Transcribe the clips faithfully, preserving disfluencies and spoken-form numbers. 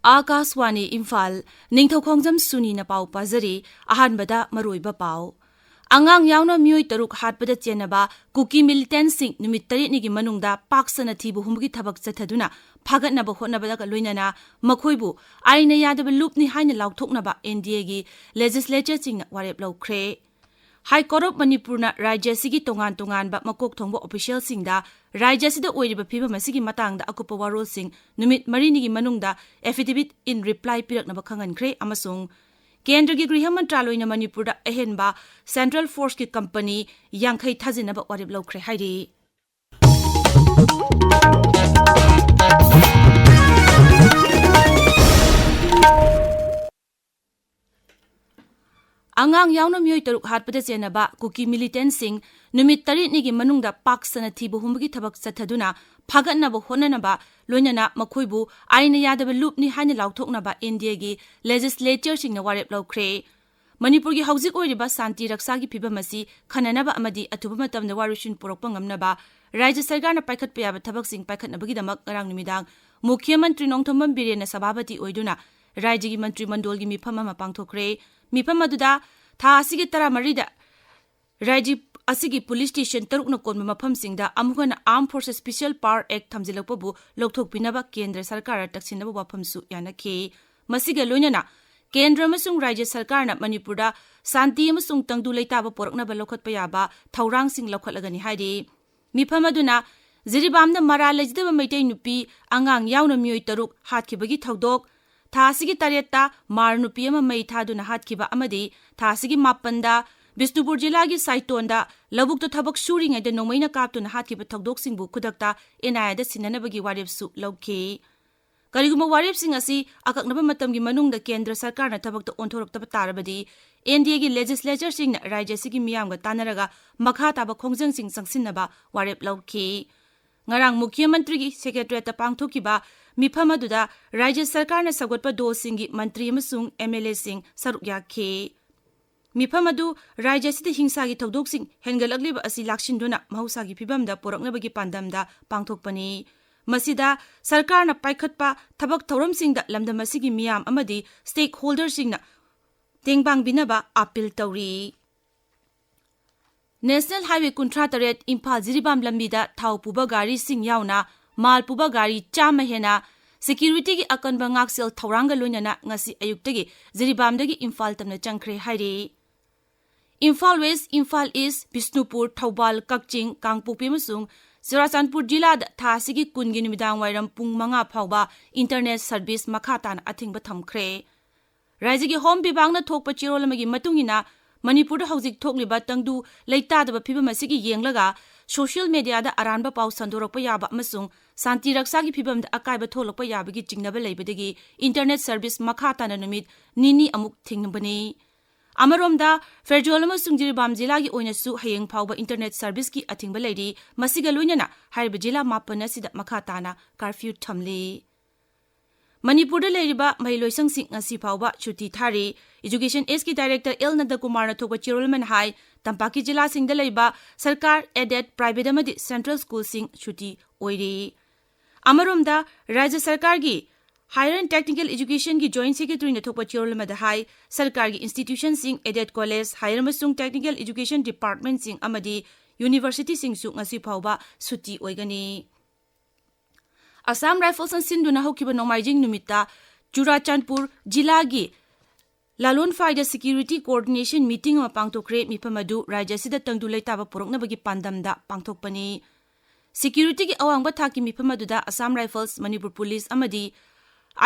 ꯑꯥꯀꯥꯁꯋꯥꯅꯤ ꯏꯝꯐꯥꯜ, ꯅꯤꯡꯊꯧꯈꯣꯡꯖꯝ ꯁꯨꯅꯤꯅ ꯄꯥꯎ ꯄꯥꯖꯔꯤ꯫ ꯑꯍꯥꯟꯕꯗ ꯃꯔꯨꯑꯣꯏꯕ ꯄꯥꯎ꯫ ꯑꯉꯥꯡ ꯌꯥꯎꯅ ꯃꯤꯑꯣꯏ ꯇꯔꯨꯛ ꯍꯥꯠꯄꯗ ꯆꯦꯟꯅꯕ ꯀꯨꯀꯤ ꯃꯤꯂꯤꯇꯦꯟꯠꯁꯤꯡ ꯅꯨꯃꯤꯠ ꯇꯔꯦꯠꯅꯤꯒꯤ ꯃꯅꯨꯡꯗ ꯄꯥꯛ ꯁꯟꯅ ꯊꯤꯕ ꯍꯨꯝꯕꯒꯤ ꯊꯕꯛ ꯆꯠꯊꯗꯨꯅ ꯐꯥꯒꯠꯅꯕ ꯍꯣꯠꯅꯕꯒ ꯂꯣꯏꯅꯅ ꯃꯈꯣꯏꯕꯨ ꯑꯥꯏꯟꯅ ꯌꯥꯗꯕ ꯂꯨꯞꯅꯤ ꯍꯥꯏꯅ ꯂꯥꯎꯊꯣꯛꯅꯕ ꯑꯦꯟ ꯗꯤ ꯑꯦꯒꯤ ꯂꯦꯖꯤꯁꯂꯦꯆꯔꯁꯤꯡꯅ ꯋꯥꯔꯦꯞ ꯂꯧꯈ꯭ꯔꯦ꯫ High Court of ꯃꯅꯤꯄꯨꯔꯅ ꯔꯥꯖ꯭ꯌ ꯑꯁꯤꯒꯤ ꯇꯣꯉꯥꯟ ꯇꯣꯉꯥꯟꯕ ꯃꯀꯣꯛ ꯊꯣꯡꯕ ꯑꯣꯐꯤꯁꯤꯌꯦꯜꯁꯤꯡꯗ ꯔꯥꯖ꯭ꯌ ꯑꯁꯤꯗ ꯑꯣꯏꯔꯤꯕ ꯐꯤꯕꯝ ꯑꯁꯤꯒꯤ ꯃꯇꯥꯡꯗ ꯑꯀꯨꯞꯄ ꯋꯥꯔꯣꯜꯁꯤꯡ ꯅꯨꯃꯤꯠ ꯃꯔꯤꯅꯤꯒꯤ ꯃꯅꯨꯡꯗ affidavit in reply ꯄꯤꯔꯛꯅꯕ ꯈꯪꯍꯟꯈ꯭ꯔꯦ ꯑꯃꯁꯨꯡ ꯀꯦꯟꯗ꯭ꯔꯒꯤ ꯒ꯭ꯔꯤꯍ ꯃꯟꯇ꯭ꯔꯥꯂꯣꯏꯅ ꯃꯅꯤꯄꯨꯔꯗ ꯑꯍꯦꯟꯕ ꯁꯦꯟꯇ꯭ꯔꯦꯜ ꯐꯣꯔꯁꯀꯤ ꯀꯝꯄꯅꯤ ꯌꯥꯡꯈꯩ ꯊꯥꯖꯤꯟꯅꯕ ꯋꯥꯔꯦꯞ ꯂꯧꯈ꯭ꯔꯦ ꯍꯥꯏꯔꯤ꯫ ꯑꯉꯥꯡ ꯌꯥꯎꯅ ꯃꯤꯑꯣꯏ ꯇꯔꯨꯛ ꯍꯥꯠꯄꯗ ꯆꯦꯟꯅꯕ ꯀꯨꯀꯤ ꯃꯤꯂꯤꯇꯦꯟꯠꯁꯤꯡ ꯅꯨꯃꯤꯠ ꯇꯔꯦꯠꯅꯤꯒꯤ ꯃꯅꯨꯡꯗ ꯄꯥꯛ ꯁꯟꯅ ꯊꯤꯕ ꯍꯨꯝꯕꯒꯤ ꯊꯕꯛ ꯆꯠꯊꯗꯨꯅ ꯐꯥꯒꯠꯅꯕ ꯍꯣꯠꯅꯅꯕ ꯂꯣꯏꯅꯅ ꯃꯈꯣꯏꯕꯨ ꯑꯥꯏꯟꯅ ꯌꯥꯗꯕ ꯂꯨꯞꯅꯤ ꯍꯥꯏꯅ ꯂꯥꯎꯊꯣꯛꯅꯕ ꯑꯦꯟ ꯗꯤ ꯑꯦꯒꯤ ꯂꯦꯖꯤꯁꯂꯦꯆꯔꯁꯤꯡꯅ ꯋꯥꯔꯦꯞ ꯂꯧꯈ꯭ꯔꯦ꯫ ꯃꯅꯤꯄꯨꯔꯒꯤ ꯍꯧꯖꯤꯛ ꯑꯣꯏꯔꯤꯕ ꯁꯥꯟꯇꯤ ꯔꯛꯁꯥꯒꯤ ꯐꯤꯕꯝ ꯑꯁꯤ ꯈꯟꯅꯅꯕ ꯑꯃꯗꯤ ꯑꯊꯨꯕ ꯃꯇꯝꯗ ꯋꯥꯔꯣꯏꯁꯤꯟ ꯄꯨꯔꯛꯄ ꯉꯝꯅꯕ ꯔꯥꯖ꯭ꯌ ꯁꯔꯀꯥꯔꯅ ꯄꯥꯏꯈꯠꯄ ꯌꯥꯕ ꯊꯕꯛꯁꯤꯡ ꯄꯥꯏꯈꯠꯅꯕꯒꯤꯗꯃꯛ ꯉꯔꯥꯡ ꯅꯨꯃꯤꯗꯥꯡ ꯃꯨꯈ꯭ꯌ ꯃꯟꯇ꯭ꯔꯤ ꯅꯣꯡꯊꯣꯝꯕꯝ ꯕꯤꯔꯦꯟꯅ ꯁꯚꯥꯄꯇꯤ ꯑꯣꯏꯗꯨꯅ ꯔꯥꯖ꯭ꯌꯒꯤ ꯃꯟꯇ꯭ꯔꯤ ꯃꯟꯗꯣꯜꯒꯤ ꯃꯤꯐꯝ ꯑꯃ ꯄꯥꯡꯊꯣꯛꯈ꯭ꯔꯦ꯫ ꯃꯤꯐꯝ ꯑꯗꯨꯗ ꯊꯥ ꯑꯁꯤꯒꯤ ꯇꯔꯥꯃꯔꯤꯗ ꯔꯥꯖ꯭ꯌ ꯑꯁꯤꯒꯤ ꯄꯨꯂꯤꯁ ꯁ꯭ꯇꯦꯁꯟ ꯇꯔꯨꯛꯅ ꯀꯣꯟꯕ ꯃꯐꯝꯁꯤꯡꯗ ꯑꯃꯨꯛ ꯍꯟꯅ Armed Forces Special Power Act ꯊꯝꯖꯤꯜꯂꯛꯄꯕꯨ ꯂꯧꯊꯣꯛꯄꯤꯅꯕ ꯀꯦꯟꯗ꯭ꯔ ꯁꯔꯀꯥꯔꯗ ꯇꯛꯁꯤꯟꯅꯕ ꯋꯥꯐꯝꯁꯨ ꯌꯥꯅꯈꯤ꯫ ꯃꯁꯤꯒ ꯂꯣꯏꯅꯅ ꯀꯦꯟꯗ꯭ꯔ ꯑꯃꯁꯨꯡ ꯔꯥꯖ꯭ꯌ ꯁꯔꯀꯥꯔꯅ ꯃꯅꯤꯄꯨꯔꯗ ꯁꯥꯟꯇꯤ ꯑꯃꯁꯨꯡ ꯇꯪꯗꯨ ꯂꯩꯇꯥꯕ ꯄꯨꯔꯛꯅꯕ ꯂꯧꯈꯠꯄ ꯌꯥꯕ ꯊꯧꯔꯥꯡꯁꯤꯡ ꯂꯧꯈꯠꯂꯒꯅꯤ ꯍꯥꯏꯔꯤ꯫ ꯃꯤꯐꯝ ꯑꯗꯨꯅ ꯖꯤꯔꯤꯕꯥꯝꯗ ꯃꯔꯥꯜ ꯂꯩꯖꯗꯕ ꯃꯩꯇꯩ ꯅꯨꯄꯤ ꯑꯉꯥꯡ ꯌꯥꯎꯅ ꯃꯤꯑꯣꯏ ꯇꯔꯨꯛ ꯍꯥꯠꯈꯤꯕꯒꯤ ꯊꯧꯗꯣꯛ, ꯊꯥ ꯑꯁꯤꯒꯤ ꯇꯔꯦꯠꯇ ꯃꯥꯔ ꯅꯨꯄꯤ ꯑꯃ ꯃꯩ ꯊꯥꯗꯨꯅ ꯍꯥꯠꯈꯤꯕ ꯑꯃꯗꯤ ꯊꯥ ꯑꯁꯤꯒꯤ ꯃꯥꯄꯟꯗ ꯕꯤꯁꯅꯨꯄꯨꯔ ꯖꯤꯂꯥꯒꯤ ꯁꯥꯏꯇꯣꯟꯗ ꯂꯧꯕꯨꯛꯇ ꯊꯕꯛ ꯁꯨꯔꯤꯉꯩꯗ ꯅꯣꯡꯃꯩꯅ ꯀꯥꯞꯇꯨꯅ ꯍꯥꯠꯈꯤꯕ ꯊꯧꯗꯣꯛꯁꯤꯡꯕꯨ ꯈꯨꯗꯛꯇ ꯑꯦꯟ ꯑꯥꯏ ꯑꯦꯗ ꯁꯤꯟꯅꯅꯕꯒꯤ ꯋꯥꯔꯦꯞꯁꯨ ꯂꯧꯈꯤ꯫ ꯀꯔꯤꯒꯨꯝꯕ ꯋꯥꯔꯦꯞꯁꯤꯡ ꯑꯁꯤ ꯑꯀꯛꯅꯕ ꯃꯇꯝꯒꯤ ꯃꯅꯨꯡꯗ ꯀꯦꯟꯗ꯭ꯔ ꯁꯔꯀꯥꯔꯅ ꯊꯕꯛꯇ ꯑꯣꯟꯊꯣꯔꯛꯇꯕ ꯇꯥꯔꯕꯗꯤ, ꯑꯦꯟ ꯗꯤ ꯑꯦꯒꯤ ꯂꯦꯖꯤꯁꯂꯦꯆꯔꯁꯤꯡꯅ ꯔꯥꯖ꯭ꯌ ꯑꯁꯤꯒꯤ ꯃꯤꯌꯥꯝꯒ ꯇꯥꯟꯅꯔꯒ ꯃꯈꯥ ꯇꯥꯕ ꯈꯣꯡꯖꯪꯁꯤꯡ ꯆꯪꯁꯤꯟꯅꯕ ꯋꯥꯔꯦꯞ ꯂꯧꯈꯤ꯫ ꯉꯔꯥꯡ ꯃꯨꯈ꯭ꯌ ꯃꯟꯇ꯭ꯔꯤꯒꯤ ꯁꯦꯀ꯭ꯔꯦꯇꯔꯤꯌꯦꯠꯇ ꯄꯥꯡꯊꯣꯛꯈꯤꯕ ꯃꯤꯐꯝ ꯑꯗꯨꯗ ꯔꯥꯖ꯭ꯌ ꯁꯔꯀꯥꯔꯅ ꯁꯧꯒꯠꯄ ꯗꯣꯜꯁꯤꯡꯒꯤ ꯃꯟꯇ꯭ꯔꯤ ꯑꯃꯁꯨꯡ ꯑꯦꯝ ꯑꯦꯜ ꯑꯦꯁꯤꯡ ꯁꯔꯨꯛ ꯌꯥꯈꯤ꯫ ꯃꯤꯐꯝ ꯑꯗꯨ ꯔꯥꯖ꯭ꯌ ꯑꯁꯤꯗ ꯍꯤꯡꯁꯥꯒꯤ ꯊꯧꯗꯣꯛꯁꯤꯡ ꯍꯦꯟꯒꯠꯂꯛꯂꯤꯕ ꯑꯁꯤ ꯂꯥꯛꯁꯤꯟꯗꯨꯅ ꯃꯍꯧꯁꯥꯒꯤ ꯐꯤꯕꯝꯗ ꯄꯨꯔꯛꯅꯕꯒꯤ ꯄꯥꯟꯗꯝꯗ ꯄꯥꯡꯊꯣꯛꯄꯅꯤ꯫ ꯃꯁꯤꯗ ꯁꯔꯀꯥꯔꯅ ꯄꯥꯏꯈꯠꯄ ꯊꯕꯛ ꯊꯧꯔꯝꯁꯤꯡꯗ ꯂꯝꯗꯝ ꯑꯁꯤꯒꯤ ꯃꯤꯌꯥꯝ ꯑꯃꯗꯤ stakeholderꯁꯤꯡꯅ ꯇꯦꯡꯕꯥꯡꯕꯤꯅꯕ ꯑꯥꯄꯤꯜ ꯇꯧꯔꯤ꯫ National Highway ꯀꯨꯟꯊ꯭ꯔꯥ ꯇꯔꯦꯠ ꯏꯝꯐꯥꯜ ꯖꯤꯔꯤꯕꯥꯝ ꯂꯝꯕꯤꯗ ꯊꯥꯎ ꯄꯨꯕ ꯒꯥꯔꯤꯁꯤꯡ ꯌꯥꯎꯅ ꯃꯥꯜ ꯄꯨꯕ ꯒꯥꯔꯤ ꯆꯥꯝꯃ ꯍꯦꯟꯅ securityꯒꯤ ꯑꯀꯟꯕ ꯉꯥꯛꯁꯦꯜ ꯊꯧꯔꯥꯡꯒ ꯂꯣꯏꯅꯅ ꯉꯁꯤ ꯑꯌꯨꯛꯇꯒꯤ ꯖꯤꯔꯤꯕꯥꯝꯗꯒꯤ ꯏꯝꯐꯥꯜ ꯇꯝꯅ ꯆꯪꯈ꯭ꯔꯦ ꯍꯥꯏꯔꯤ꯫ ꯏꯝꯐꯥꯜ West, ꯏꯝꯐꯥꯜ East, ꯕꯤꯁꯅꯨꯄꯨꯔ, ꯊꯧꯕꯥꯜ, ꯀꯛꯆꯤꯡ, ꯀꯥꯡꯄꯣꯛꯄꯤ ꯑꯃꯁꯨꯡ ꯆꯨꯔꯥꯆꯥꯟꯄꯨꯔ ꯖꯤꯂꯥꯗ ꯊꯥ ꯑꯁꯤꯒꯤ ꯀꯨꯟꯒꯤ ꯅꯨꯃꯤꯗꯥꯡ ꯋꯥꯏꯔꯝ ꯄꯨꯡ ꯃꯉꯥ ꯐꯥꯎꯕ internet service ꯃꯈꯥ ꯇꯥꯅ ꯑꯊꯤꯡꯕ ꯊꯝꯈ꯭ꯔꯦ꯫ ꯔꯥꯖ꯭ꯌꯒꯤ ꯍꯣꯝ ꯕꯤꯚꯥꯒꯅ ꯊꯣꯛꯄ ꯆꯦꯔꯣꯜ ꯑꯃꯒꯤ ꯃꯇꯨꯡ ꯏꯟꯅ, ꯃꯅꯤꯄꯨꯔꯗ ꯍꯧꯖꯤꯛ ꯊꯣꯛꯂꯤꯕ ꯇꯪꯗꯨ ꯂꯩꯇꯥꯗꯕ ꯐꯤꯚꯝ ꯑꯁꯤꯒꯤ ꯌꯦꯡꯂꯒ, social mediaꯗ ꯑꯔꯥꯟꯕ ꯄꯥꯎ ꯁꯟꯗꯣꯔꯛꯄ ꯌꯥꯕ ꯑꯃꯁꯨꯡ ꯁꯥꯟꯇꯤ ꯔꯛꯁꯥꯒꯤ ꯐꯤꯚꯝꯗ ꯑꯀꯥꯏꯕ ꯊꯣꯛꯂꯛꯄ ꯌꯥꯕꯒꯤ ꯆꯤꯡꯅꯕ ꯂꯩꯕꯗꯒꯤ internet service ꯃꯈꯥ ꯇꯥꯅ ꯅꯨꯃꯤꯠ ꯅꯤꯅꯤ ꯑꯃꯨꯛ ꯊꯤꯡꯕꯅꯤ꯫ ꯑꯃꯔꯣꯝꯗ, ꯐꯦꯔꯖꯣꯜ ꯑꯃꯁꯨꯡ ꯖꯤꯔꯤꯕꯥꯝ ꯖꯤꯂꯥꯒꯤ ꯑꯣꯏꯅꯁꯨ ꯍꯌꯦꯡ ꯐꯥꯎꯕ internet serviceꯀꯤ ꯑꯊꯤꯡꯕ ꯂꯩꯔꯤ꯫ ꯃꯁꯤꯒ ꯂꯣꯏꯅꯅ ꯍꯥꯏꯔꯤꯕ ꯖꯤꯂꯥ ꯃꯥꯄꯟ ꯑꯁꯤꯗ ꯃꯈꯥ ꯇꯥꯅ curfew ꯊꯝꯂꯤ꯫ ꯃꯅꯤꯄꯨꯔꯗ ꯂꯩꯔꯤꯕ ꯃꯍꯩꯂꯣꯏꯁꯪꯁꯤꯡ ꯉꯁꯤ ꯐꯥꯎꯕ ꯁꯨꯇꯤ ꯊꯥꯔꯤ꯫ Education Sꯀꯤ director ꯑꯦꯜ ꯅꯟꯗꯀꯨꯃꯥꯔꯅ ꯊꯣꯛꯄ ꯆꯦꯔꯣꯜ ꯑꯃꯅ ꯍꯥꯏ, ꯇꯝꯄꯥꯛꯀꯤ ꯖꯤꯂꯥꯁꯤꯡꯗ ꯂꯩꯕ ꯁꯔꯀꯥꯔ, aided, private ꯑꯃꯗꯤ central schoolꯁꯤꯡ ꯁꯨꯇꯤ ꯑꯣꯏꯔꯤ꯫ ꯑꯃꯔꯣꯝꯗ, ꯔꯥꯖ꯭ꯌ ꯁꯔꯀꯥꯔꯒꯤ Higher and Technical Educationꯒꯤ Joint Secretaryꯅ ꯊꯣꯛꯄ ꯆꯦꯔꯣꯜ ꯑꯃꯗ ꯍꯥꯏ, ꯁꯔꯀꯥꯔꯒꯤ institutionꯁꯤꯡ, aided college, higher ꯑꯃꯁꯨꯡ technical education departmentꯁꯤꯡ ꯑꯃꯗꯤ universityꯁꯤꯡꯁꯨ ꯉꯁꯤ ꯐꯥꯎꯕ ꯁꯨꯇꯤ ꯑꯣꯏꯒꯅꯤ꯫ Assam Riflesꯅ ꯁꯤꯟꯗꯨꯅ ꯍꯧꯈꯤꯕ ꯅꯣꯡꯃꯥꯏꯖꯤꯡ ꯅꯨꯃꯤꯠꯇ ꯆꯨꯔꯥꯆꯥꯟꯄꯨꯔ ꯖꯤꯂꯥꯒꯤ ꯂꯥꯂꯣꯟꯐꯥꯏꯗ security coordination meeting ꯑꯃ ꯄꯥꯡꯊꯣꯛꯈ꯭ꯔꯦ꯫ ꯃꯤꯐꯝ ꯑꯗꯨ ꯔꯥꯖ꯭ꯌ ꯑꯁꯤꯗ ꯇꯪꯗꯨ ꯂꯩꯇꯥꯕ ꯄꯨꯔꯛꯅꯕꯒꯤ ꯄꯥꯟꯗꯝꯗ ꯄꯥꯡꯊꯣꯛꯄꯅꯤ꯫ Securityꯒꯤ ꯑꯋꯥꯡꯕ ꯊꯥꯛꯀꯤ ꯃꯤꯐꯝ ꯑꯗꯨꯗ Assam Rifles, ꯃꯅꯤꯄꯨꯔ ꯄꯨꯂꯤꯁ ꯑꯃꯗꯤ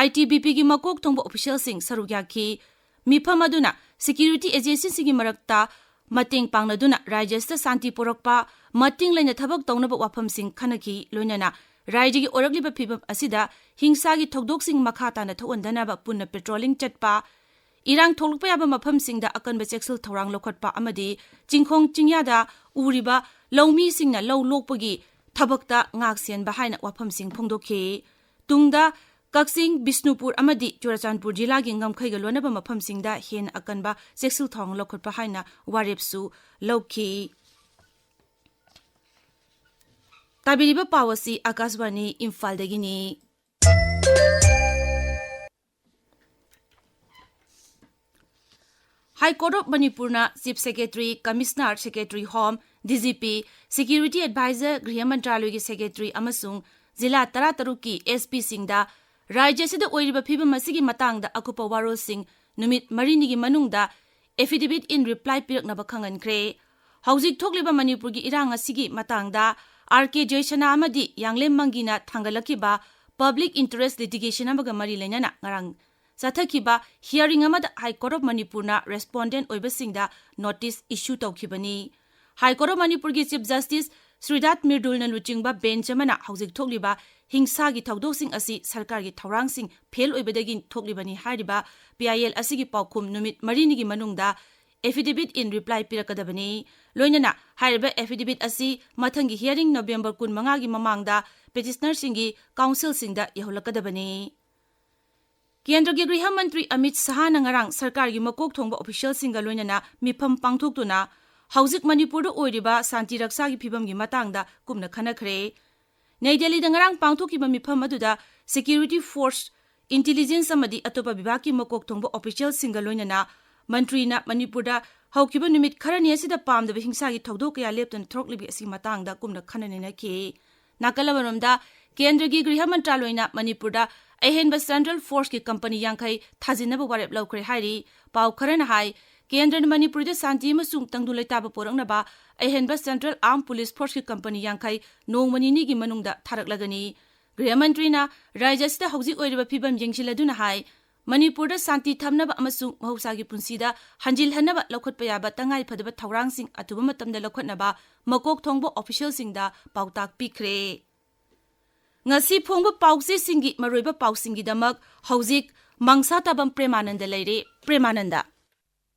ITBPꯒꯤ ꯃꯀꯣꯛ ꯊꯣꯡꯕ officialꯁꯤꯡ ꯁꯔꯨꯛ ꯌꯥꯈꯤ꯫ ꯃꯤꯐꯝ ꯑꯗꯨꯅ security agencyꯁꯤꯡꯒꯤ ꯃꯔꯛꯇ ꯃꯇꯦꯡ ꯄꯥꯡꯅꯗꯨꯅ ꯔꯥꯖ꯭ꯌ ꯑꯁꯤꯗ ꯁꯥꯟꯇꯤ ꯄꯨꯔꯛꯄ, ꯃꯇꯤꯡ ꯂꯩꯅ ꯊꯕꯛ ꯇꯧꯅꯕ ꯋꯥꯐꯝꯁꯤꯡ ꯈꯟꯅꯈꯤ꯫ ꯂꯣꯏꯅꯅ ꯔꯥꯖ꯭ꯌꯒꯤ ꯑꯣꯏꯔꯛꯂꯤꯕ ꯐꯤꯚꯝ ꯑꯁꯤꯗ ꯍꯤꯡꯁꯥꯒꯤ ꯊꯧꯗꯣꯛꯁꯤꯡ ꯃꯈꯥ ꯇꯥꯅ ꯊꯣꯛꯍꯟꯗꯅꯕ ꯄꯨꯟꯅ patrolling ꯆꯠꯄ, ꯏꯔꯥꯡ ꯊꯣꯛꯂꯛꯄ ꯌꯥꯕ ꯃꯐꯝꯁꯤꯡꯗ ꯑꯀꯟꯕ ꯆꯦꯛꯁꯤꯜ ꯊꯧꯔꯥꯡ ꯂꯧꯈꯠꯄ ꯑꯃꯗꯤ ꯆꯤꯡꯈꯣꯡ ꯆꯤꯡꯌꯥꯗ ꯎꯔꯤꯕ ꯂꯧꯃꯤꯁꯤꯡꯅ ꯂꯧ ꯂꯣꯛꯄꯒꯤ ꯊꯕꯛꯇ ꯉꯥꯛ ꯁꯦꯟꯕ ꯍꯥꯏꯅ ꯋꯥꯐꯝꯁꯤꯡ ꯐꯣꯡꯗꯣꯛꯈꯤ꯫ ꯇꯨꯡꯗ ꯀꯛꯆꯤꯡ, ꯕꯤꯁꯅꯨꯄꯨꯔ ꯑꯃꯗꯤ ꯆꯨꯔꯥꯆꯥꯟꯄꯨꯔ ꯖꯤꯂꯥꯒꯤ ꯉꯝꯈꯩꯒ ꯂꯣꯟꯅꯕ ꯃꯐꯝꯁꯤꯡꯗ ꯍꯦꯟꯅ ꯑꯀꯟꯕ ꯆꯦꯛꯁꯤꯜ ꯊꯧꯔꯥꯡ ꯂꯧꯈꯠꯄ ꯍꯥꯏꯅ ꯋꯥꯔꯦꯞꯁꯨ ꯂꯧꯈꯤ꯫ ꯇꯥꯕꯤꯔꯤꯕ ꯄꯥꯎ ꯑꯁꯤ ꯑꯥꯀꯥꯁꯕꯥꯅꯤ ꯏꯝꯐꯥꯜꯗꯒꯤꯅꯤ꯫ High Court of ꯃꯅꯤꯄꯨꯔꯅ Chief Secretary, Commissioner, Secretary Home, D G P, Security Advisor, ꯒ꯭ꯔꯤꯍ ꯃꯟꯇ꯭ꯔꯥꯂꯌꯒꯤ Secretary ꯑꯃꯁꯨꯡ ꯖꯤꯂꯥ ꯇꯔꯥꯇꯔꯨꯛꯀꯤ S P ꯁꯤꯡꯗ ꯔꯥꯖ꯭ꯌ ꯑꯁꯤꯗ ꯑꯣꯏꯔꯤꯕ ꯐꯤꯕꯝ ꯑꯁꯤꯒꯤ ꯃꯇꯥꯡꯗ ꯑꯀꯨꯞꯄ ꯋꯥꯔꯣꯜꯁꯤꯡ ꯅꯨꯃꯤꯠ ꯃꯔꯤꯅꯤꯒꯤ ꯃꯅꯨꯡꯗ affidavit in reply ꯄꯤꯔꯛꯅꯕ ꯈꯪꯍꯟꯈ꯭ꯔꯦ꯫ ꯍꯧꯖꯤꯛ ꯊꯣꯛꯂꯤꯕ ꯃꯅꯤꯄꯨꯔꯒꯤ ꯏꯔꯥꯡ ꯑꯁꯤꯒꯤ ꯃꯇꯥꯡꯗ R K ꯖꯣꯏꯁꯅꯥ ꯑꯃꯗꯤ ꯌꯥꯡꯂꯦꯝ ꯃꯪꯒꯤꯅ ꯊꯥꯡꯒꯠꯂꯛꯈꯤꯕ public interest litigation ꯑꯃꯒ ꯃꯔꯤ ꯂꯩꯅꯅ ꯉꯔꯥꯡ ꯆꯠꯊꯈꯤꯕ hearing ꯑꯃꯗ High Court of ꯃꯅꯤꯄꯨꯔꯅ respondent ꯑꯣꯏꯕꯁꯤꯡꯗ notice issue ꯇꯧꯈꯤꯕꯅꯤ꯫ High Court of ꯃꯅꯤꯄꯨꯔꯒꯤ Chief Justice ꯁ꯭ꯔꯤꯗꯥꯠ ꯃꯤꯔꯗꯨꯜꯅ ꯂꯨꯆꯤꯡꯕ bench ꯑꯃꯅ ꯍꯧꯖꯤꯛ ꯊꯣꯛꯂꯤꯕ ꯍꯤꯡꯁꯥꯒꯤ ꯊꯧꯗꯣꯛꯁꯤꯡ ꯑꯁꯤ ꯁꯔꯀꯥꯔꯒꯤ ꯊꯧꯔꯥꯡꯁꯤꯡ fail ꯑꯣꯏꯕꯗꯒꯤ ꯊꯣꯛꯂꯤꯕꯅꯤ ꯍꯥꯏꯔꯤꯕ P I L ꯑꯁꯤꯒꯤ ꯄꯥꯎꯈꯨꯝ ꯅꯨꯃꯤꯠ ꯃꯔꯤꯅꯤꯒꯤ ꯃꯅꯨꯡꯗ affidavit in reply ꯄꯤꯔꯛꯀꯗꯕꯅꯤ꯫ ꯂꯣꯏꯅꯅ ꯍꯥꯏꯔꯤꯕ affidavit ꯑꯁꯤ ꯃꯊꯪꯒꯤ hearing November ꯀꯨꯟꯃꯉꯥꯒꯤ ꯃꯃꯥꯡꯗ petitionerꯁꯤꯡꯒꯤ counselꯁꯤꯡꯗ ꯌꯧꯍꯜꯂꯛꯀꯗꯕꯅꯤ꯫ ꯀꯦꯟꯗ꯭ꯔꯒꯤ ꯒ꯭ꯔꯤꯍ ꯃꯟꯇ꯭ꯔꯤ ꯑꯃꯤꯠ ꯁꯍꯥꯅ ꯉꯔꯥꯡ ꯁꯔꯀꯥꯔꯒꯤ ꯃꯀꯣꯛ ꯊꯣꯡꯕ officialꯁꯤꯡꯒ ꯂꯣꯏꯅꯅ ꯃꯤꯐꯝ ꯄꯥꯡꯊꯣꯛꯇꯨꯅ ꯍꯧꯖꯤꯛ ꯃꯅꯤꯄꯨꯔꯗ ꯑꯣꯏꯔꯤꯕ ꯁꯥꯟꯇꯤ ꯔꯛꯁꯥꯒꯤ ꯐꯤꯕꯝꯒꯤ ꯃꯇꯥꯡꯗ ꯀꯨꯞꯅ ꯈꯟꯅꯈ꯭ꯔꯦ꯫ ꯅꯩ ꯗꯦꯜꯂꯤꯗ ꯉꯔꯥꯡ ꯄꯥꯡꯊꯣꯛꯈꯤꯕ ꯃꯤꯐꯝ ꯑꯗꯨꯗ security force, intelligence ꯑꯃꯗꯤ ꯑꯇꯣꯞꯄ ꯕꯤꯚꯥꯒꯀꯤ ꯃꯀꯣꯛ ꯊꯣꯡꯕ officialꯁꯤꯡꯒ ꯂꯣꯏꯅꯅ ꯃꯟꯇ꯭ꯔꯤꯅ ꯃꯅꯤꯄꯨꯔꯗ ꯍꯧꯈꯤꯕ ꯅꯨꯃꯤꯠ ꯈꯔꯅꯤ ꯑꯁꯤꯗ ꯄꯥꯝꯗꯕ ꯍꯤꯡꯁꯥꯒꯤ ꯊꯧꯗꯣꯛ ꯀꯌꯥ ꯂꯦꯞꯇꯅ ꯊꯣꯛꯂꯤꯕ ꯑꯁꯤꯒꯤ ꯃꯇꯥꯡꯗ ꯀꯨꯞꯅ ꯈꯟꯅ ꯅꯩꯅꯈꯤ꯫ ꯅꯥꯀꯜ ꯑꯃꯔꯣꯝꯗ, ꯀꯦꯟꯗ꯭ꯔꯒꯤ ꯒ꯭ꯔꯤꯍ ꯃꯟꯇ꯭ꯔꯥꯂꯣꯏꯅ ꯃꯅꯤꯄꯨꯔꯗ ꯑꯍꯦꯟꯕ central forceꯀꯤ company ꯌꯥꯡꯈꯩ ꯊꯥꯖꯤꯟꯅꯕ ꯋꯥꯔꯦꯞ ꯂꯧꯈ꯭ꯔꯦ ꯍꯥꯏꯔꯤ꯫ ꯄꯥꯎ ꯈꯔꯅ ꯍꯥꯏ, ꯀꯦꯟꯗ꯭ꯔꯅ ꯃꯅꯤꯄꯨꯔꯗ ꯁꯥꯟꯇꯤ ꯑꯃꯁꯨꯡ ꯇꯪꯗꯨ ꯂꯩꯇꯥꯕ ꯄꯣꯔꯛꯅꯕ ꯑꯍꯦꯟꯕ central armed police forceꯀꯤ company ꯌꯥꯡꯈꯩ ꯅꯣꯡꯃ ꯅꯤꯅꯤꯒꯤ ꯃꯅꯨꯡꯗ ꯊꯥꯔꯛꯂꯒꯅꯤ꯫ ꯒ꯭ꯔꯤꯍ ꯃꯟꯇ꯭ꯔꯤꯅ ꯔꯥꯖ꯭ꯌ ꯑꯁꯤꯗ ꯍꯧꯖꯤꯛ ꯑꯣꯏꯔꯤꯕ ꯐꯤꯕꯝ ꯌꯦꯡꯁꯤꯜꯂꯗꯨꯅ ꯍꯥꯏ, ꯃꯅꯤꯄꯨꯔꯗ ꯁꯥꯟꯇꯤ ꯊꯝꯅꯕ ꯑꯃꯁꯨꯡ ꯃꯍꯧꯁꯥꯒꯤ ꯄꯨꯟꯁꯤꯗ ꯍꯟꯖꯤꯜꯍꯟꯅꯕ ꯂꯧꯈꯠꯄ ꯌꯥꯕ ꯇꯉꯥꯏ ꯐꯗꯕ ꯊꯧꯔꯥꯡꯁꯤꯡ ꯑꯊꯨꯕ ꯃꯇꯝꯗ ꯂꯧꯈꯠꯅꯕ ꯃꯀꯣꯛ ꯊꯣꯡꯕ officialꯁꯤꯡꯗ ꯄꯥꯎꯇꯥꯛ ꯄꯤꯈ꯭ꯔꯦ꯫ ꯉꯁꯤ ꯐꯣꯡꯕ ꯄꯥꯎꯆꯦꯁꯤꯡꯒꯤ ꯃꯔꯨꯑꯣꯏꯕ ꯄꯥꯎꯁꯤꯡꯒꯤꯗꯃꯛ ꯍꯧꯖꯤꯛ ꯃꯪꯁꯥ ꯇꯥꯕꯝ ꯄ꯭ꯔꯦꯃꯥꯅꯟꯗ ꯂꯩꯔꯦ꯫ ꯄ꯭ꯔꯦꯃꯥꯅꯟꯗ꯫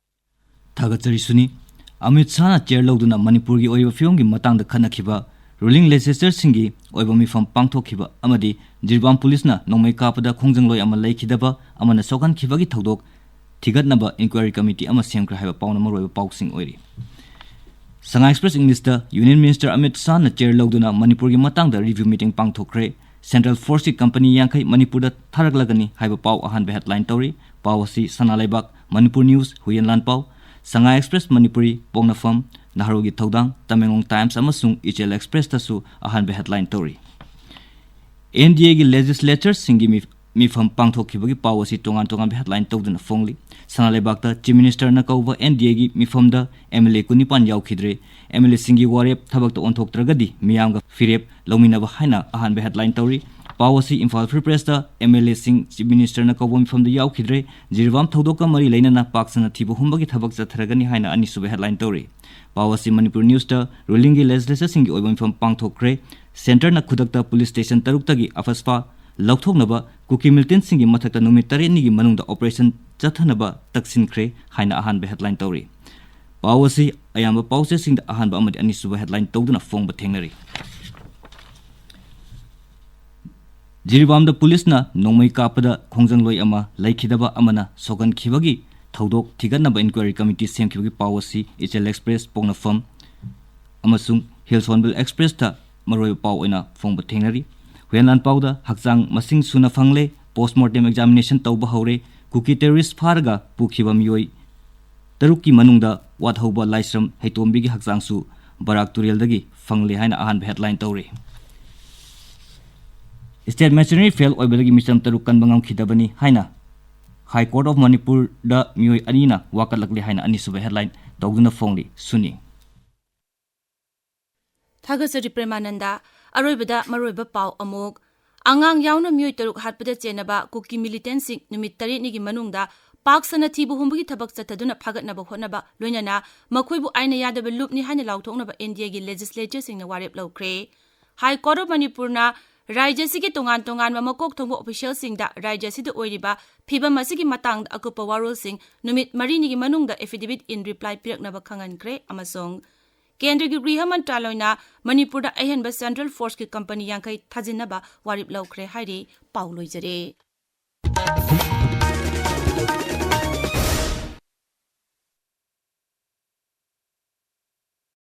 ꯊꯥꯒꯠꯆꯔꯤ ꯁꯨꯅꯤ꯫ ꯑꯃꯤꯠ ꯁꯥꯍꯅ chair ꯂꯧꯗꯨꯅ ꯃꯅꯤꯄꯨꯔꯒꯤ ꯑꯣꯏꯔꯤꯕ ꯐꯤꯕꯝꯒꯤ ꯃꯇꯥꯡꯗ ꯈꯟꯅꯈꯤꯕ ruling legislatorꯁꯤꯡꯒꯤ ꯑꯣꯏꯕ ꯃꯤꯐꯝ ꯄꯥꯡꯊꯣꯛꯈꯤꯕ ꯑꯃꯗꯤ ꯖꯤꯔꯤꯕꯥꯝ ꯄꯨꯂꯤꯁꯅ ꯅꯣꯡꯃꯩ ꯀꯥꯞꯄꯗ ꯈꯣꯡꯖꯪꯂꯣꯏ ꯑꯃ ꯂꯩꯈꯤꯗꯕ ꯑꯃꯅ ꯁꯣꯛꯍꯟꯈꯤꯕꯒꯤ ꯊꯧꯗꯣꯛ ꯊꯤꯒꯠꯅꯕ inquiry committee ꯑꯃ ꯁꯦꯝꯈ꯭ꯔꯦ ꯍꯥꯏꯕ ꯄꯥꯎꯅ ꯃꯔꯨꯑꯣꯏꯕ ꯄꯥꯎꯁꯤꯡ ꯑꯣꯏꯔꯤ꯫ ꯁꯉꯥꯏ ꯑꯦꯛꯁꯄ꯭ꯔꯦꯁ ꯏꯪꯂꯤꯁꯇ ꯌꯨꯅꯤꯌꯟ ꯃꯤꯅꯤꯁꯇꯔ ꯑꯃꯤꯠ ꯁꯥꯍꯅ ꯆꯦꯌꯔ ꯂꯧꯗꯨꯅ ꯃꯅꯤꯄꯨꯔꯒꯤ ꯃꯇꯥꯡꯗ ꯔꯤꯚ꯭ꯌꯨ ꯃꯤꯇꯤꯡ ꯄꯥꯡꯊꯣꯛꯈ꯭ꯔꯦ꯫ ꯁꯦꯟꯇ꯭ꯔꯦꯜ ꯐꯣꯔꯁꯀꯤ ꯀꯝꯄꯅꯤ ꯌꯥꯡꯈꯩ ꯃꯅꯤꯄꯨꯔꯗ ꯊꯥꯔꯛꯂꯒꯅꯤ ꯍꯥꯏꯕ ꯄꯥꯎ ꯑꯍꯥꯟꯕ ꯍꯦꯗꯂꯥꯏꯟ ꯇꯧꯔꯤ꯫ ꯄꯥꯎ ꯑꯁꯤ ꯁꯅꯥ ꯂꯩꯕꯥꯛ, ꯃꯅꯤꯄꯨꯔ ꯅ꯭ꯌꯨꯁ, ꯍꯨꯏꯌꯦꯟ ꯂꯥꯟꯄꯥꯎ, ꯁꯉꯥꯏ ꯑꯦꯛꯁꯄ꯭ꯔꯦꯁ ꯃꯅꯤꯄꯨꯔꯤ, ꯄꯣꯛꯅꯐꯝ, ꯅꯍꯥꯔꯣꯜꯒꯤ ꯊꯧꯗꯥꯡ, ꯇꯃꯦꯡꯂꯣꯡ ꯇꯥꯏꯝꯁ ꯑꯃꯁꯨꯡ ꯏꯆꯦꯜ ꯑꯦꯛꯁꯄ꯭ꯔꯦꯁꯇꯁꯨ ꯑꯍꯥꯟꯕ ꯍꯦꯗꯂꯥꯏꯟ ꯇꯧꯔꯤ꯫ ꯑꯦꯟ ꯗꯤ ꯑꯦꯒꯤ ꯂꯦꯖꯤꯁꯂꯦꯆꯔꯁꯤꯡꯒꯤ ꯃꯤ-, ꯃꯤꯐꯝ ꯄꯥꯡꯊꯣꯛꯈꯤꯕꯒꯤ ꯄꯥꯎ ꯑꯁꯤ ꯇꯣꯉꯥꯟ ꯇꯣꯉꯥꯟꯕ ꯍꯦꯗꯂꯥꯏꯟ ꯇꯧꯗꯨꯅ ꯐꯣꯡꯂꯤ꯫ ꯁꯅꯥ ꯂꯩꯕꯥꯛꯇ ꯆꯤꯐ ꯃꯤꯅꯤꯁꯇꯔꯅ ꯀꯧꯕ ꯑꯦꯟ ꯗꯤ ꯑꯦꯒꯤ ꯃꯤꯐꯝꯗ ꯑꯦꯝ ꯑꯦꯜ ꯑꯦ ꯀꯨꯟꯅꯤꯄꯥꯟ ꯌꯥꯎꯈꯤꯗ꯭ꯔꯦ꯫ ꯑꯦꯝ ꯑꯦꯜ ꯑꯦꯁꯤꯡꯒꯤ ꯋꯥꯔꯦꯞ ꯊꯕꯛꯇ ꯑꯣꯟꯊꯣꯛꯇ꯭ꯔꯒꯗꯤ ꯃꯤꯌꯥꯝꯒ ꯐꯤꯔꯦꯞ ꯂꯧꯃꯤꯟꯅꯕ ꯍꯥꯏꯅ ꯑꯍꯥꯟꯕ ꯍꯦꯗꯂꯥꯏꯟ ꯇꯧꯔꯤ꯫ ꯄꯥꯎ ꯑꯁꯤ ꯏꯝꯐꯥꯜ ꯐ꯭ꯔꯤ ꯄ꯭ꯔꯦꯁꯇ ꯑꯦꯝ ꯑꯦꯜ ꯑꯦꯁꯤꯡ ꯆꯤꯐ ꯃꯤꯅꯤꯁꯇꯔꯅ ꯀꯧꯕ ꯃꯤꯐꯝꯗ ꯌꯥꯎꯈꯤꯗ꯭ꯔꯦ꯫ ꯖꯤꯔꯤꯕꯥꯝ ꯊꯧꯗꯣꯛꯀ ꯃꯔꯤ ꯂꯩꯅꯅ ꯄꯥꯛ ꯁꯟꯅ ꯊꯤꯕ ꯍꯨꯝꯕꯒꯤ ꯊꯕꯛ ꯆꯠꯊꯔꯒꯅꯤ ꯍꯥꯏꯅ ꯑꯅꯤꯁꯨꯕ ꯍꯦꯗꯂꯥꯏꯟ ꯇꯧꯔꯤ꯫ ꯄꯥꯎ ꯑꯁꯤ ꯃꯅꯤꯄꯨꯔ ꯅ꯭ꯌꯨꯁꯇ ꯔꯨꯂꯤꯡꯒꯤ ꯂꯦꯖꯤꯁꯂꯦꯆꯔꯁꯤꯡꯒꯤ ꯑꯣꯏꯕ ꯃꯤꯐꯝ ꯄꯥꯡꯊꯣꯛꯈ꯭ꯔꯦ꯫ ꯁꯦꯟꯇꯔꯅ ꯈꯨꯗꯛꯇ ꯄꯨꯂꯤꯁ ꯁ꯭ꯇꯦꯁꯟ ꯇꯔꯨꯛꯇꯒꯤ ꯑꯐꯁꯄꯥ ꯂꯧꯊꯣꯛꯅꯕ ꯀꯨꯀꯤ ꯃꯤꯂꯤꯇꯦꯟꯠꯁꯤꯡꯒꯤ ꯃꯊꯛꯇ ꯅꯨꯃꯤꯠ ꯇꯔꯦꯠꯅꯤꯒꯤ ꯃꯅꯨꯡꯗ ꯑꯣꯄꯔꯦꯁꯟ ꯆꯠꯊꯅꯕ ꯇꯛꯁꯤꯟꯈ꯭ꯔꯦ ꯍꯥꯏꯅ ꯑꯍꯥꯟꯕ ꯍꯦꯗꯂꯥꯏꯟ ꯇꯧꯔꯤ꯫ ꯄꯥꯎ ꯑꯁꯤ ꯑꯌꯥꯝꯕ ꯄꯥꯎꯆꯦꯁꯤꯡꯗ ꯑꯍꯥꯟꯕ ꯑꯃꯗꯤ ꯑꯅꯤꯁꯨꯕ ꯍꯦꯗꯂꯥꯏꯟ ꯇꯧꯗꯨꯅ ꯐꯣꯡꯕ ꯊꯦꯡꯅꯔꯤ꯫ ꯖꯤꯔꯤꯕꯥꯝꯗ ꯄꯨꯂꯤꯁꯅ ꯅꯣꯡꯃꯩ ꯀꯥꯞꯄꯗ ꯈꯣꯡꯖꯪꯂꯣꯏ ꯑꯃ, ꯂꯩꯈꯤꯗꯕ ꯑꯃꯅ ꯁꯣꯛꯍꯟꯈꯤꯕꯒꯤ ꯊꯧꯗꯣꯛ ꯊꯤꯒꯠꯅꯕ ꯏꯟꯀ꯭ꯋꯥꯏꯔꯤ ꯀꯃꯤꯇꯤ ꯁꯦꯝꯈꯤꯕꯒꯤ ꯄꯥꯎ ꯑꯁꯤ ꯏꯆꯦꯜ ꯑꯦꯛꯁꯄ꯭ꯔꯦꯁ, ꯄꯣꯛꯅꯐꯝ ꯑꯃꯁꯨꯡ ꯍꯤꯜꯁ ꯍꯣꯔꯟꯕꯤꯜ ꯑꯦꯛꯁꯄ꯭ꯔꯦꯁꯇ ꯃꯔꯨꯑꯣꯏꯕ ꯄꯥꯎ ꯑꯣꯏꯅ ꯐꯣꯡꯕ ꯊꯦꯡꯅꯔꯤ꯫ ꯍꯨꯏꯌꯦꯟ ꯂꯥꯟꯄꯥꯎꯗ ꯍꯛꯆꯥꯡ ꯃꯁꯤꯡ ꯁꯨꯅ ꯐꯪꯂꯦ, ꯄꯣꯁꯃꯣꯔꯇꯦꯝ ꯑꯦꯛꯖꯥꯃꯤꯅꯦꯁꯟ ꯇꯧꯕ ꯍꯧꯔꯦ, ꯀꯨꯀꯤ ꯇꯦꯔꯣꯔꯤꯁ꯭ꯠ ꯐꯥꯔꯒ ꯄꯨꯈꯤꯕ ꯃꯤꯑꯣꯏ ꯇꯔꯨꯛꯀꯤ ꯃꯅꯨꯡꯗ ꯋꯥꯠꯍꯧꯕ ꯂꯥꯏꯁ꯭ꯔꯝ ꯍꯩꯇꯣꯝꯕꯤꯒꯤ ꯍꯛꯆꯥꯡꯁꯨ ꯕꯔꯥꯛ ꯇꯨꯔꯦꯜꯗꯒꯤ ꯐꯪꯂꯦ ꯍꯥꯏꯅ ꯑꯍꯥꯟꯕ ꯍꯦꯗꯂꯥꯏꯟ ꯇꯧꯔꯤ꯫ ꯁ꯭ꯇꯦꯠ ꯃꯦꯆꯤꯅꯔꯤ ꯐꯦꯜ ꯑꯣꯏꯕꯗꯒꯤ ꯃꯤꯆꯝ ꯇꯔꯨꯛ ꯀꯟꯕ ꯉꯝꯈꯤꯗꯕꯅꯤ ꯍꯥꯏꯅ ꯍꯥꯏ ꯀꯣꯔꯠ ꯑꯣꯐ ꯃꯅꯤꯄꯨꯔꯗ ꯃꯤꯑꯣꯏ ꯑꯅꯤꯅ ꯋꯥꯀꯠꯂꯛꯂꯦ ꯍꯥꯏꯅ ꯑꯅꯤꯁꯨꯕ ꯍꯦꯗꯂꯥꯏꯟ ꯇꯧꯗꯨꯅ ꯐꯣꯡꯂꯤ꯫ ꯁꯨꯅꯤ꯫ ꯊꯥꯒꯠꯆꯔꯤ ꯄ꯭ꯔꯦꯃꯥꯅꯟꯗ꯫ ꯑꯔꯣꯏꯕꯗ ꯃꯔꯨꯑꯣꯏꯕ ꯄꯥꯎ ꯑꯃꯨꯛ꯫ ꯑꯉꯥꯡ ꯌꯥꯎꯅ ꯃꯤꯑꯣꯏ ꯇꯔꯨꯛ ꯍꯥꯠꯄꯗ ꯆꯦꯟꯅꯕ ꯀꯨꯀꯤ ꯃꯤꯂꯤꯇꯦꯟꯠꯁꯤꯡ ꯅꯨꯃꯤꯠ ꯇꯔꯦꯠꯅꯤꯒꯤ ꯃꯅꯨꯡꯗ ꯄꯥꯛ ꯁꯟꯅ ꯊꯤꯕ ꯍꯨꯝꯕꯒꯤ ꯊꯕꯛ ꯆꯠꯊꯗꯨꯅ ꯐꯥꯒꯠꯅꯕ ꯍꯣꯠꯅꯕ, ꯂꯣꯏꯅꯅ ꯃꯈꯣꯏꯕꯨ ꯑꯥꯏꯟꯅ ꯌꯥꯗꯕ ꯂꯨꯞꯅꯤ ꯍꯥꯏꯅ ꯂꯥꯎꯊꯣꯛꯅꯕ ꯑꯦꯟ ꯗꯤ ꯑꯦꯒꯤ ꯂꯦꯖꯤꯁꯂꯦꯆꯔꯁꯤꯡꯅ ꯋꯥꯔꯦꯞ ꯂꯧꯈ꯭ꯔꯦ꯫ ꯍꯥꯏ ꯀꯣꯔꯠ ꯑꯣꯐ ꯃꯅꯤꯄꯨꯔꯅ ꯔꯥꯖ꯭ꯌ ꯑꯁꯤꯒꯤ ꯇꯣꯉꯥꯟ ꯇꯣꯉꯥꯟꯕ ꯃꯀꯣꯛ ꯊꯣꯡꯕ ꯑꯣꯐꯤꯁꯤꯌꯦꯜꯁꯤꯡꯗ ꯔꯥꯖ꯭ꯌ ꯑꯁꯤꯗ ꯑꯣꯏꯔꯤꯕ ꯐꯤꯕꯝ ꯑꯁꯤꯒꯤ ꯃꯇꯥꯡꯗ ꯑꯀꯨꯞꯄ ꯋꯥꯔꯣꯜꯁꯤꯡ ꯅꯨꯃꯤꯠ ꯃꯔꯤꯅꯤꯒꯤ ꯃꯅꯨꯡꯗ affidavit in reply ꯄꯤꯔꯛꯅꯕ ꯈꯪꯍꯟꯈ꯭ꯔꯦ꯫ ꯑꯃꯁꯨꯡ ꯀꯦꯟꯗ꯭ꯔꯒꯤ ꯒ꯭ꯔꯤꯍ ꯃꯟꯇ꯭ꯔꯥꯂꯣꯏꯅ ꯃꯅꯤꯄꯨꯔꯗ ꯑꯍꯦꯟꯕ ꯁꯦꯟꯇ꯭ꯔꯦꯜ ꯐꯣꯔꯁꯀꯤ ꯀꯝꯄꯅꯤ ꯌꯥꯡꯈꯩ ꯊꯥꯖꯤꯟꯅꯕ ꯋꯥꯔꯦꯞ ꯂꯧꯈ꯭ꯔꯦ ꯍꯥꯏꯔꯤ꯫ ꯄꯥꯎ ꯂꯣꯏꯖꯔꯦ꯫